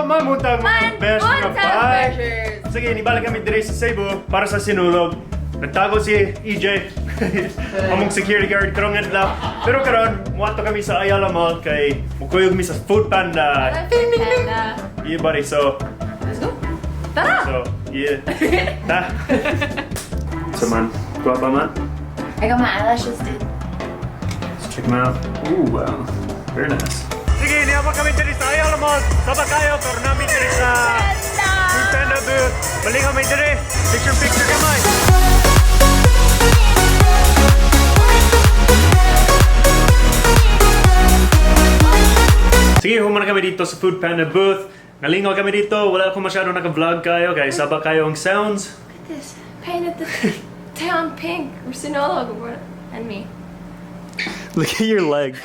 Mabuntag mga besh, mga Buntag, bay. beshers! Sige, nibalik kami diri sa Cebu para sa Sinulog. Nagtago si EJ, among security guard karong adlaw. Pero karon, muadto kami sa Ayala Mall kay mukuyog mi sa Food Panda. Ding, ding, ding. Yeah, buddy. So, Let's go. Tara! so yeah. Ta. So man, guwapa man. I got my eyelashes did. Let's check them out. Ooh, wow. Very nice. Sige, niabot kami diri sa Ayala Mall. Saba kayo, pero namin diri sa Food Panda booth. Balik kami diri. Picture picture kamay. Sige, human kami dito sa Food Panda booth. Nalingaw kami dito. Wala akong masyado naka-vlog kayo. Kaya saba kayo ang sounds. Look at this. Painted the town pink. Or Sinulog and me. Look at your leg.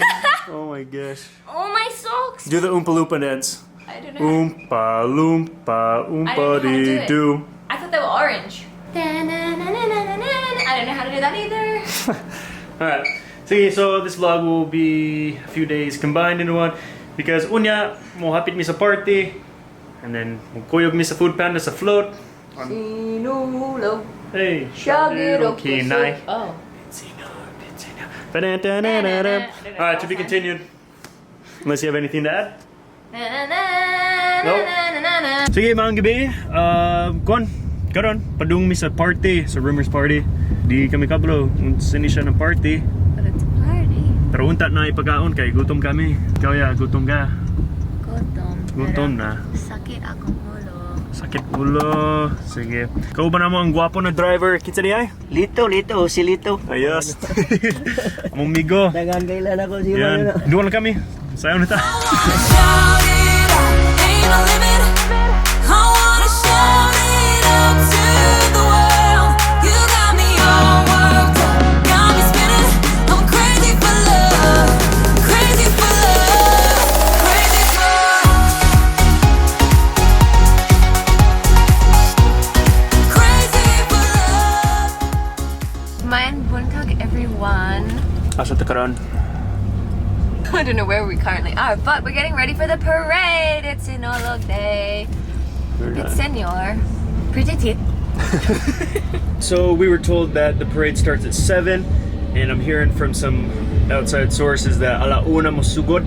Oh my gosh. Oh, my socks! Do the Oompa Loompa dance. I don't know. Oompa Loompa I Oompa don't know how to do dee it. doo. I thought they were orange. I don't know how to do that either. Alright. Sige, so this vlog will be a few days combined into one because unya, mohapit mi sa party and then mukuyog mi sa Food Panda sa float. Sinulog. Hey, kinay. Oh. Alright, to be continued. Unless you have anything to add. Nope. Sige, mga gabi. Kuan, karon, padung mi sa party, sa Rumors Party. Di kami kablo, unsa ni siya ng party. But it's a party. Pero unta na ipagaon kay gutom kami. Ikaw ya, gutom ka. Gutom. Gutom na. Sakit akong ulo. Sakit ulo. Sige. Kauban na mo ang gwapo na driver. Kinsa di ay? Lito, Lito, si Lito. Ayos. Among migo. Dagan kailan ako si Yan. Duwa na kami. Sayo na ta. Shout it out, ain't a limit. I wanna shout it out to the world. You got me all worked up, got me spinning. I'm crazy for love, crazy for love, crazy for, crazy for love. Maayong buntag, everyone. Asa ta karon? I don't know where we currently are, but we're getting ready for the parade. It's Sinulog Day. It's Senor. Pretty teeth. So we were told that the parade starts at 7, and I'm hearing from some outside sources that ala una mosugod,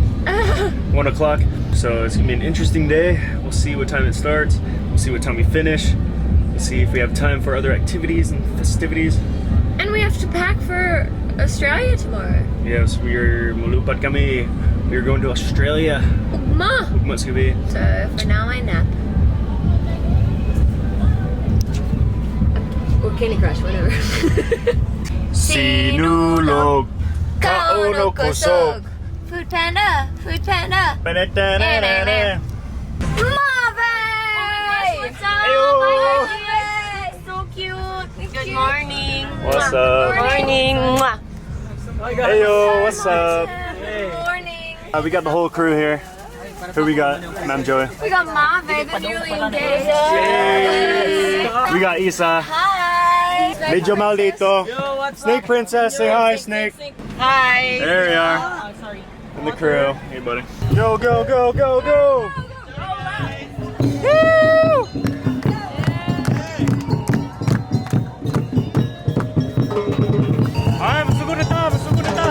1 o'clock. So it's gonna be an interesting day. We'll see what time it starts. We'll see what time we finish. We'll see if we have time for other activities and festivities. And we have to pack for Australia tomorrow. Yes, we are molupad kami. We are going to Australia. Ugma! Ugma sa gabi. So for now, I nap. Or Candy Crush, whatever. Sinulog. Kauno kusog. Food Panda! Food Panda! Ba-da-da-da-da-da. Marvin! What's up? Ayo! So cute. Good morning. What's up? Morning. Mwah. Heyo, what's up? Good morning. We got the whole crew here. Who we got? Ma'am Joey. We got Marvin, the newly engaged. We got Isa. Hi! Medyo mal dito. Snake Princess, say hi, Snake. Hi. There we are. And the crew. Hey, buddy. Go, go, go, go, go! Woo! Ay, masugod na ta, masugod na ta.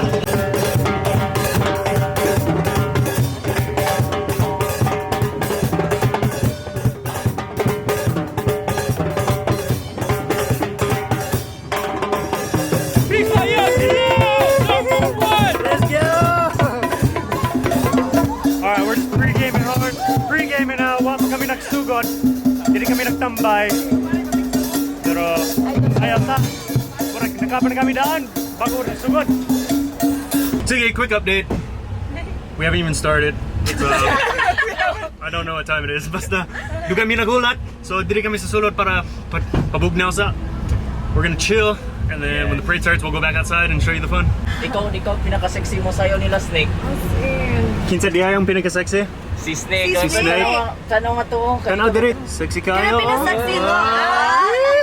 Let's go! Alright, we're just pre-gaming hard. Pre-gaming na, wa pa kami nagsugod. Dili kami nagtambay. Pero, ayaw ta. Murag, nakapan na kami daan bago nagsugod. Sige, quick update. We haven't even started. It's, I don't know what time it is. Basta, dugay kami nagulat. So, diri kami sa sulod para pabugnaw sa. We're gonna chill. And then when the parade starts, we'll go back outside and show you the fun. Ikaw, pinaka-sexy mo sa'yo nila, Snake. Kinsa diha yung pinaka-sexy? Si Snake. Si Snake. Tanaw nga to. Tanaw diri. Sexy kayo. Sexy look.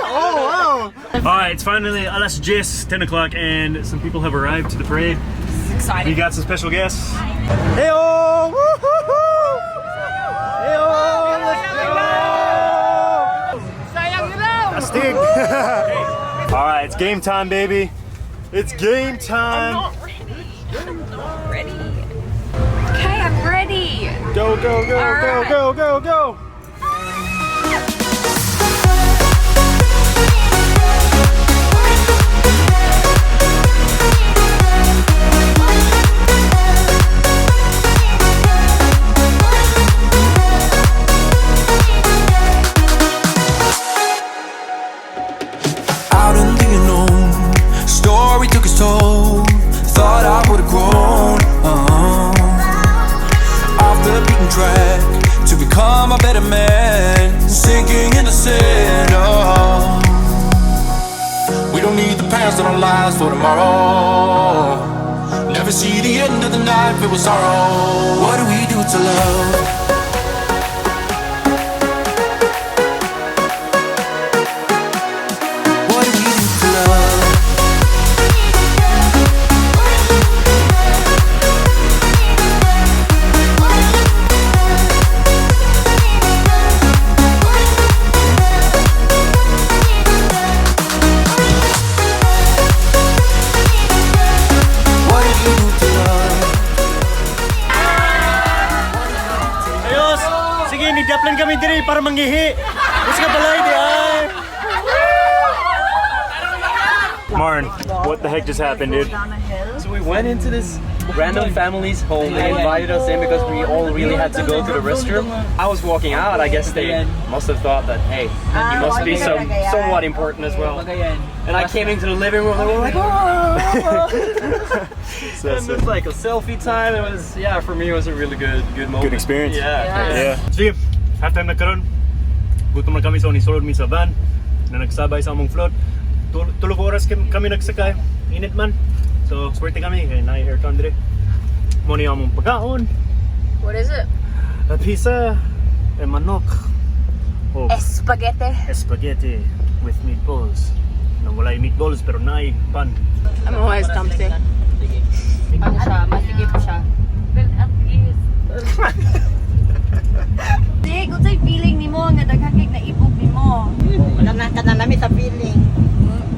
Oh, wow. All right, it's finally alas 10, 10 o'clock, and some people have arrived to the parade. This is exciting. We got some special guests. Hey-oh! Woo-hoo-hoo! Hey-oh! All right, it's game time, baby. It's game time. I'm not ready. I'm not ready. Okay, I'm ready. Go, go, go, All go, right. Go, go, go. Out in the unknown. Story took its toll. Thought I would've grown off the beaten track to become a better man. Sinking in the sand. Oh. We don't need the past in our lives for tomorrow. Never see the end of the night filled with sorrow. What do we do to love? What do we do to love? What do we do to love? Ayos! Sige, nidaplan kami diri para manghihi. Gusto ka balay di ay. Marn, what the heck just happened, dude? So we went into this random family's home. They invited us in because we all really had to go to the restroom. I was walking out. I guess they must have thought that, hey, he must be somewhat important as well. And I came into the living room and they were like, oh! And it was like a selfie time. It was, yeah, for me it was a really good moment. Good experience. Yeah. Yeah. Sige, halftime na karon. Gutom na kami, so nisulod mi sa van na nagsabay sa among float. 3 ka oras kami nagsakay. Init man. So, swerte kami kay naay aircon dire. Mo ni among pagkaon. What is it? A pizza, a manok, o Spaghetti. Spaghetti with meatballs. No, wala yung meatballs pero naay pan. I'm always dumpty. Ano siya? Masikip siya. Well, at least. Dig, unsay feeling nimo nga daghan kay naibog nimo? Wala na ka na namin sa feeling.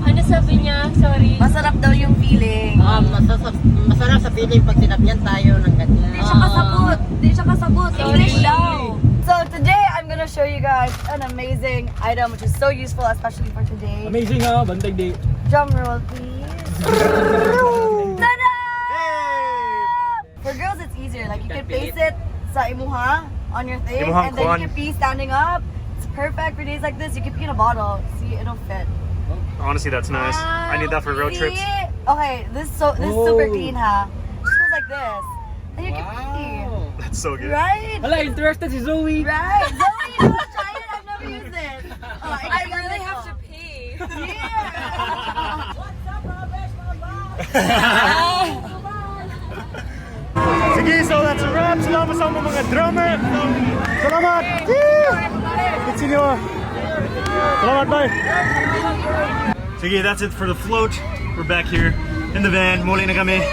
Ano sabi niya? Sorry. Masarap daw yung feeling. Ah, masarap sa feeling pag sinabihan tayo ng ganyan. Di siya kasabot. Di siya kasabot. English daw. So today I'm gonna show you guys an amazing item which is so useful, especially for today. Amazing, ah, bantay day. Drum roll, please. Ta-da! For girls, it's easier. Like, you can place it sa imuha on your thing, Imuhang and then kuan. you can pee standing up. It's perfect for days like this. You can pee in a bottle. See, it'll fit. Honestly, that's nice. I need that for road See? trips. Okay, this is super clean, huh? Just goes like this, and you can pee. That's so good. Right? Wala, interested si Zoe. Right? Zoe, you wanna try it? I've never used it. Oh, I really have to pee. Yeah. Sige, so that's a wrap. Salamat sa among mga drummer. Salamat! Woo! Continue. Salamat, bye! Sige, that's it for the float. We're back here in the van. Muli na kami.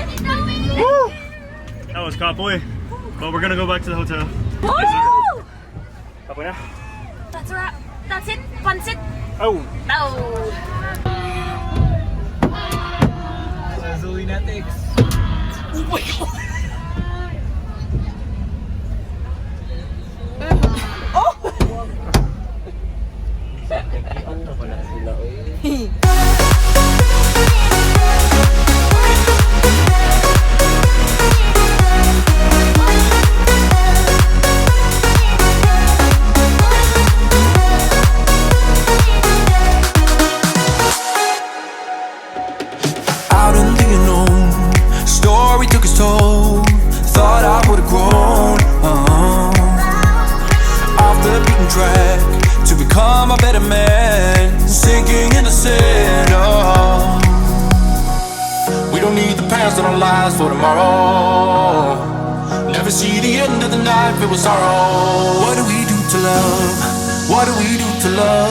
Woo! That was kapoy. But we're gonna go back to the hotel. Woo! Kapoy na? That's a wrap. That's it. Pansit. Oh! Oh. Zoe Natix. Out in the unknown. Story took its toll. Thought I would've grown off the beaten track to become a better man. Sinking in the sand. Oh. We don't need the past in our lives for tomorrow. Never see the end of the night filled with sorrow. What do we do to love? What do we do to love?